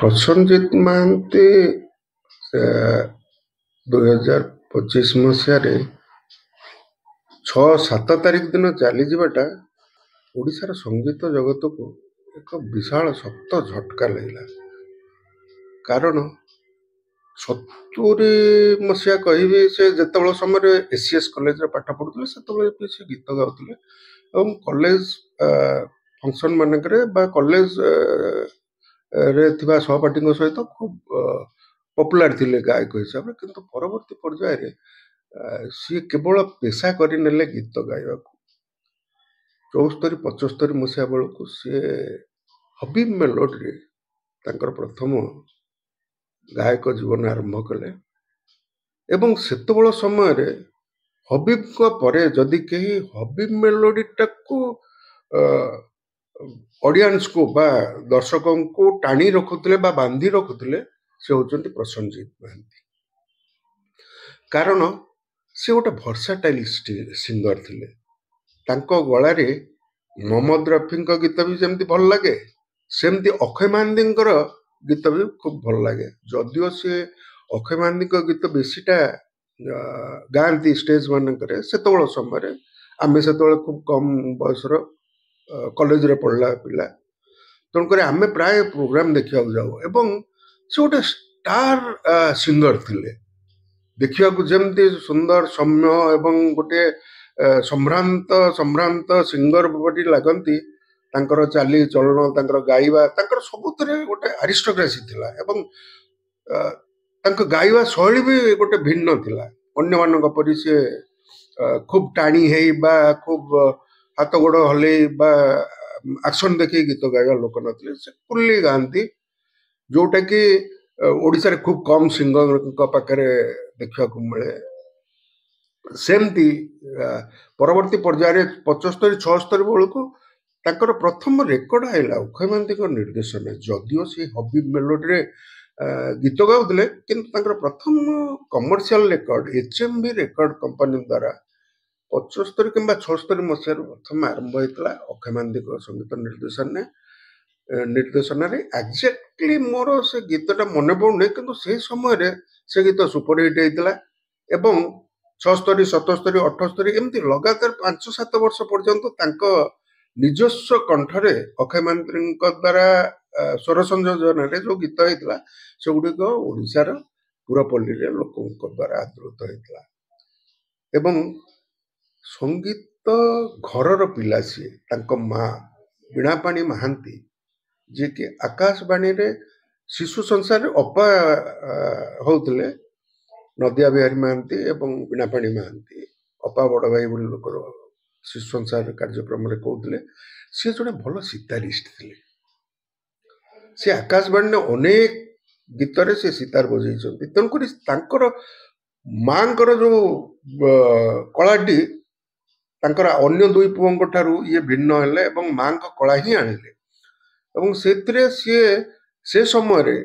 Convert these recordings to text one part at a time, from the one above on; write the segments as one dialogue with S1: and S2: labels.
S1: ପ୍ରସନ୍ନଜିତ ମହାନ୍ତି 2025 ମସିହାରେ 6-7 ତାରିଖ ଦିନ ଚାଲିଯିବାଟା ଓଡ଼ିଶାର ସଙ୍ଗୀତ ଜଗତକୁ ଏକ ବିଶାଳ ଶକ୍ତ ଝଟକା ଲାଗିଲା। କାରଣ 70 ମସିହା କହିବି, ସେ ଯେତେବେଳେ ସମୟରେ ଏସ୍ କଲେଜରେ ପାଠ ପଢ଼ୁଥିଲେ, ସେତେବେଳେ ବି ସେ ଗୀତ ଗାଉଥିଲେ ଏବଂ କଲେଜ ଫଙ୍କସନ୍ ମାନଙ୍କରେ ବା କଲେଜ ରେ ଥିବା ସହପାଠୀଙ୍କ ସହିତ ଖୁବ୍ ପପୁଲାର ଥିଲେ ଗାୟକ ହିସାବରେ। କିନ୍ତୁ ପରବର୍ତ୍ତୀ ପର୍ଯ୍ୟାୟରେ ସିଏ କେବଳ ପେଶା କରିନେଲେ ଗୀତ ଗାଇବାକୁ। 74 75 ମସିହା ବେଳକୁ ସିଏ ହବିବ ମେଲୋଡ଼ିରେ ତାଙ୍କର ପ୍ରଥମ ଗାୟକ ଜୀବନ ଆରମ୍ଭ କଲେ ଏବଂ ସେତେବେଳ ସମୟରେ ହବିବଙ୍କ ପରେ ଯଦି କେହି ହବିବ ମେଲୋଡ଼ିଟାକୁ ଅଡ଼ିଏନ୍ସକୁ ବା ଦର୍ଶକଙ୍କୁ ଟାଣି ରଖୁଥିଲେ ବା ବାନ୍ଧି ରଖୁଥିଲେ, ସେ ହେଉଛନ୍ତି ପ୍ରସନ୍ନଜିତ ମହାନ୍ତି। କାରଣ ସେ ଗୋଟେ ଭର୍ସାଟାଇଲ୍ ସିଙ୍ଗର ଥିଲେ। ତାଙ୍କ ଗଳାରେ ମହମ୍ମଦ ରଫିଙ୍କ ଗୀତ ବି ଯେମିତି ଭଲ ଲାଗେ, ସେମିତି ଅକ୍ଷୟ ମହାନ୍ତିଙ୍କର ଗୀତ ବି ଖୁବ୍ ଭଲ ଲାଗେ। ଯଦିଓ ସିଏ ଅକ୍ଷୟ ମହାନ୍ତିଙ୍କ ଗୀତ ବେଶୀଟା ଗାଆନ୍ତି ଷ୍ଟେଜ ମାନଙ୍କରେ, ସେତେବେଳ ସମୟରେ ଆମେ ସେତେବେଳେ ଖୁବ୍ କମ୍ ବୟସର, କଲେଜରେ ପଢ଼ିଲା ପିଲା, ତେଣୁକରି ଆମେ ପ୍ରାୟ ପ୍ରୋଗ୍ରାମ ଦେଖିବାକୁ ଯାଉ। ଏବଂ ସେ ଗୋଟେ ଷ୍ଟାର ସିଙ୍ଗର ଥିଲେ। ଦେଖିବାକୁ ଯେମିତି ସୁନ୍ଦର, ସୌମ୍ୟ ଏବଂ ଗୋଟିଏ ସମ୍ଭ୍ରାନ୍ତ ସିଙ୍ଗର ପରି ଲାଗନ୍ତି, ତାଙ୍କର ଚାଲି ଚଳନ, ତାଙ୍କର ଗାଇବା, ତାଙ୍କର ସବୁଥିରେ ଗୋଟେ ଆରିଷ୍ଟୋକ୍ରାସି ଥିଲା ଏବଂ ତାଙ୍କ ଗାଇବା ଶୈଳୀ ବି ଗୋଟେ ଭିନ୍ନ ଥିଲା। ଅନ୍ୟମାନଙ୍କ ପରି ସିଏ ଖୁବ୍ ଟାଣି ହେଇ ବା ଖୁବ୍ ହାତ ଗୋଡ଼ ହଲେଇ ବା ଆକ୍ସନ ଦେଖେଇ ଗୀତ ଗାଇବା ଲୋକ ନଥିଲେ। ସେ କୁଲି ଗାଆନ୍ତି, ଯୋଉଟାକି ଓଡ଼ିଶାରେ ଖୁବ୍ କମ୍ ସିଙ୍ଗରଙ୍କ ପାଖରେ ଦେଖିବାକୁ ମିଳେ। ସେମିତି ପରବର୍ତ୍ତୀ ପର୍ଯ୍ୟାୟରେ 75 76 ବେଳକୁ ତାଙ୍କର ପ୍ରଥମ ରେକର୍ଡ ଆଇଲା ଅକ୍ଷୟ ମହାନ୍ତିଙ୍କ ନିର୍ଦ୍ଦେଶନା। ଯଦିଓ ସେ ହବିବ ମେଲୋଡ଼ିରେ ଗୀତ ଗାଉଥିଲେ, କିନ୍ତୁ ତାଙ୍କର ପ୍ରଥମ commercial record HMV record company ଦ୍ୱାରା 75 କିମ୍ବା 76 ମସିହାରୁ ପ୍ରଥମେ ଆରମ୍ଭ ହେଇଥିଲା ଅକ୍ଷୟ ମହାନ୍ତିଙ୍କ ସଙ୍ଗୀତ ନିର୍ଦ୍ଦେଶନାରେ। ଏକ୍ଜାକ୍ଟଲି ମୋର ସେ ଗୀତଟା ମନେ ପଡ଼ୁନି, କିନ୍ତୁ ସେଇ ସମୟରେ ସେ ଗୀତ ସୁପରହିଟ୍ ହେଇଥିଲା ଏବଂ 76, 77, 78 ଏମିତି ଲଗାତାର 5-7 ବର୍ଷ ପର୍ଯ୍ୟନ୍ତ ତାଙ୍କ ନିଜସ୍ୱ କଣ୍ଠରେ ଅକ୍ଷୟ ମହାନ୍ତିଙ୍କ ଦ୍ୱାରା ସ୍ୱର ସଂଯୋଜନାରେ ଯୋଉ ଗୀତ ହେଇଥିଲା, ସେଗୁଡ଼ିକ ଓଡ଼ିଶାର ପୁରପଲ୍ଲୀରେ ଲୋକଙ୍କ ଦ୍ୱାରା ଆଦୃତ ହେଇଥିଲା। ଏବଂ ସଙ୍ଗୀତ ଘରର ପିଲା ସିଏ। ତାଙ୍କ ମା ବୀଣାପାଣି ମହାନ୍ତି, ଯିଏକି ଆକାଶବାଣୀରେ ଶିଶୁ ସଂସାରରେ ଅପା ହଉଥିଲେ, ନଦିଆ ବିହାରୀ ମହାନ୍ତି ଏବଂ ବୀଣାପାଣି ମହାନ୍ତି, ଅପା ବଡ଼ ଭାଇ ବୋଲି ଲୋକ ଶିଶୁ ସଂସାର କାର୍ଯ୍ୟକ୍ରମରେ କହୁଥିଲେ, ସିଏ ଜଣେ ଭଲ ସିତାରିଷ୍ଟ ଥିଲେ। ସେ ଆକାଶବାଣୀରେ ଅନେକ ଗୀତରେ ସେ ସିତାର ବଜେଇଛନ୍ତି। ତେଣୁକରି ତାଙ୍କର ମାଙ୍କର ଯୋଉ କଳାଟି ତାଙ୍କର ଅନ୍ୟ ଦୁଇ ପୁଅଙ୍କ ଠାରୁ ଇଏ ଭିନ୍ନ ହେଲେ ଏବଂ ମାଙ୍କ କଳା ହିଁ ଆଣିଲେ ଏବଂ ସେଥିରେ ସିଏ ସେ ସମୟରେ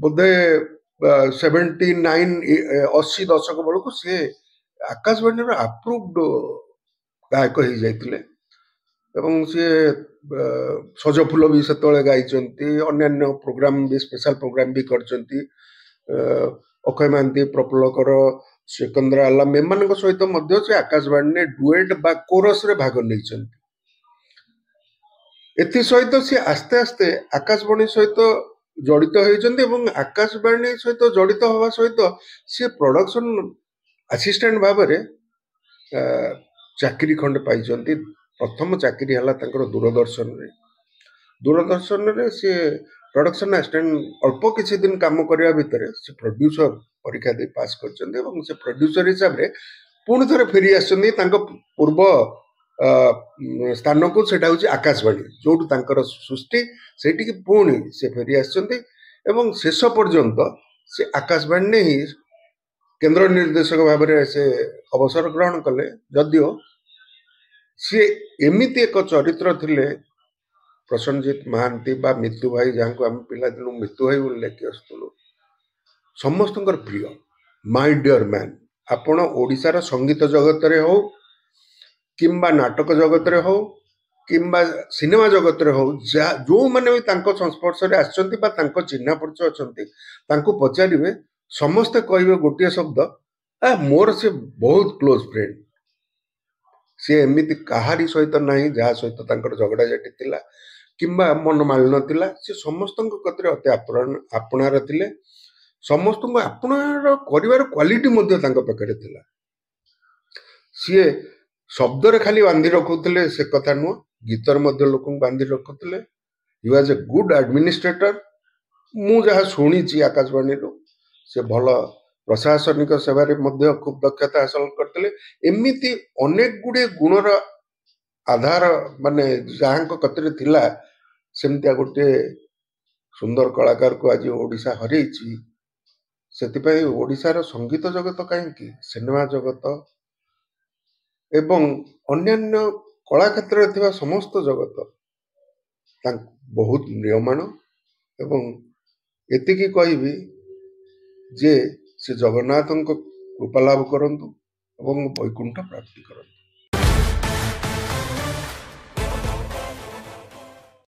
S1: ବୋଧେ 79, 80 ଦଶକ ବେଳକୁ ସିଏ ଆକାଶବାଣୀର ଆପ୍ରୁଭଡ ଗାୟକ ହେଇଯାଇଥିଲେ ଏବଂ ସିଏ ସଜ ଫୁଲ ବି ସେତେବେଳେ ଗାଇଛନ୍ତି, ଅନ୍ୟାନ୍ୟ ପ୍ରୋଗ୍ରାମ ବି, ସ୍ପେଶାଲ ପ୍ରୋଗ୍ରାମ ବି କରିଛନ୍ତି। ଅକ୍ଷୟ ମହାନ୍ତି, ପ୍ରଫୁଲ୍ଲ କର, ସିକନ୍ଦର ଆଲାମ ଏମାନଙ୍କ ସହିତ ମଧ୍ୟ ସେ ଆକାଶବାଣୀରେ ଡୁଏଟ୍ ବା କୋରସରେ ଭାଗ ନେଇଛନ୍ତି। ଏଥିସହିତ ସିଏ ଆସ୍ତେ ଆସ୍ତେ ଆକାଶବାଣୀ ସହିତ ଜଡ଼ିତ ହେଇଛନ୍ତି ଏବଂ ଆକାଶବାଣୀ ସହିତ ଜଡ଼ିତ ହେବା ସହିତ ସିଏ ପ୍ରଡକ୍ସନ ଆସିଷ୍ଟାଣ୍ଟ ଭାବରେ ଚାକିରି ଖଣ୍ଡେ ପାଇଛନ୍ତି। ପ୍ରଥମ ଚାକିରି ହେଲା ତାଙ୍କର ଦୂରଦର୍ଶନରେ। ଦୂରଦର୍ଶନରେ ସିଏ ପ୍ରଡକ୍ସନ ଆସିଷ୍ଟାଣ୍ଟ ଅଳ୍ପ କିଛି ଦିନ କାମ କରିବା ଭିତରେ ସେ ପ୍ରଡ୍ୟୁସର ପରୀକ୍ଷା ଦେଇ ପାସ୍ କରିଛନ୍ତି ଏବଂ ସେ ପ୍ରଡ୍ୟୁସର ହିସାବରେ ପୁଣି ଥରେ ଫେରି ଆସିଛନ୍ତି ତାଙ୍କ ପୂର୍ବ ସ୍ଥାନକୁ, ସେଇଟା ହେଉଛି ଆକାଶବାଣୀ, ଯୋଉଠୁ ତାଙ୍କର ସୃଷ୍ଟି, ସେଇଠିକି ପୁଣି ସେ ଫେରି ଆସିଛନ୍ତି ଏବଂ ଶେଷ ପର୍ଯ୍ୟନ୍ତ ସେ ଆକାଶବାଣୀରେ ହିଁ କେନ୍ଦ୍ର ନିର୍ଦ୍ଦେଶକ ଭାବରେ ସେ ଅବସର ଗ୍ରହଣ କଲେ। ଯଦିଓ ସିଏ ଏମିତି ଏକ ଚରିତ୍ର ଥିଲେ ପ୍ରସନ୍ନଜିତ ମହାନ୍ତି ବା ମିତୁ ଭାଇ, ଯାହାଙ୍କୁ ଆମେ ପିଲାଦିନୁ ମିତୁ ଭାଇ ବୋଲି ଡାକି ଆସୁଥିଲୁ, ସମସ୍ତଙ୍କର ପ୍ରିୟ ମାଇ ଡିଅର ମ୍ୟାନ୍। ଆପଣ ଓଡ଼ିଶାର ସଙ୍ଗୀତ ଜଗତରେ ହଉ କିମ୍ବା ନାଟକ ଜଗତରେ ହଉ କିମ୍ବା ସିନେମା ଜଗତରେ ହଉ, ଯାହା ଯେଉଁମାନେ ବି ତାଙ୍କ ସଂସ୍ପର୍ଶରେ ଆସିଛନ୍ତି ବା ତାଙ୍କ ଚିହ୍ନା ପରିଚୟ ଅଛନ୍ତି, ତାଙ୍କୁ ପଚାରିବେ, ସମସ୍ତେ କହିବେ ଗୋଟିଏ ଶବ୍ଦ, ମୋର ସେ ବହୁତ କ୍ଲୋଜ୍ ଫ୍ରେଣ୍ଡ। ସିଏ ଏମିତି କାହାରି ସହିତ ନାହିଁ ଯାହା ସହିତ ତାଙ୍କର ଝଗଡ଼ାଝାଟି ଥିଲା କିମ୍ବା ମନମାଳିନ୍ୟ ଥିଲା। ସେ ସମସ୍ତଙ୍କ କତିରେ ଅତି ଆପଣାର ଥିଲେ। ସମସ୍ତଙ୍କୁ ଆପଣାର କରିବାର କ୍ୱାଲିଟି ମଧ୍ୟ ତାଙ୍କ ପାଖରେ ଥିଲା। ସିଏ ଶବ୍ଦରେ ଖାଲି ବାନ୍ଧି ରଖୁଥିଲେ ସେ କଥା ନୁହଁ, ଗୀତରେ ମଧ୍ୟ ଲୋକଙ୍କୁ ବାନ୍ଧି ରଖୁଥିଲେ। He was a good administrator. ମୁଁ ଯାହା ଶୁଣିଛି ଆକାଶବାଣୀରୁ, ସେ ଭଲ ପ୍ରଶାସନିକ ସେବାରେ ମଧ୍ୟ ଖୁବ୍ ଦକ୍ଷତା ହାସଲ କରିଥିଲେ। ଏମିତି ଅନେକ ଗୁଡ଼ିଏ ଗୁଣର ଆଧାର ମାନେ ଯାହାଙ୍କ କତିରେ ଥିଲା, ସେମିତିଆ ଗୋଟିଏ ସୁନ୍ଦର କଳାକାରକୁ ଆଜି ଓଡ଼ିଶା ହରେଇଛି। ସେଥିପାଇଁ ଓଡ଼ିଶାର ସଙ୍ଗୀତ ଜଗତ କାହିଁକି, ସିନେମା ଜଗତ ଏବଂ ଅନ୍ୟାନ୍ୟ କଳା କ୍ଷେତ୍ରରେ ଥିବା ସମସ୍ତ ଜଗତ ତାଙ୍କୁ ବହୁତ ମ୍ରିୟମାଣ। ଏବଂ ଏତିକି କହିବି ଯେ ସେ ଜଗନ୍ନାଥଙ୍କ କୃପା ଲାଭ କରନ୍ତୁ ଏବଂ ବୈକୁଣ୍ଠ ପ୍ରାପ୍ତି କରନ୍ତୁ।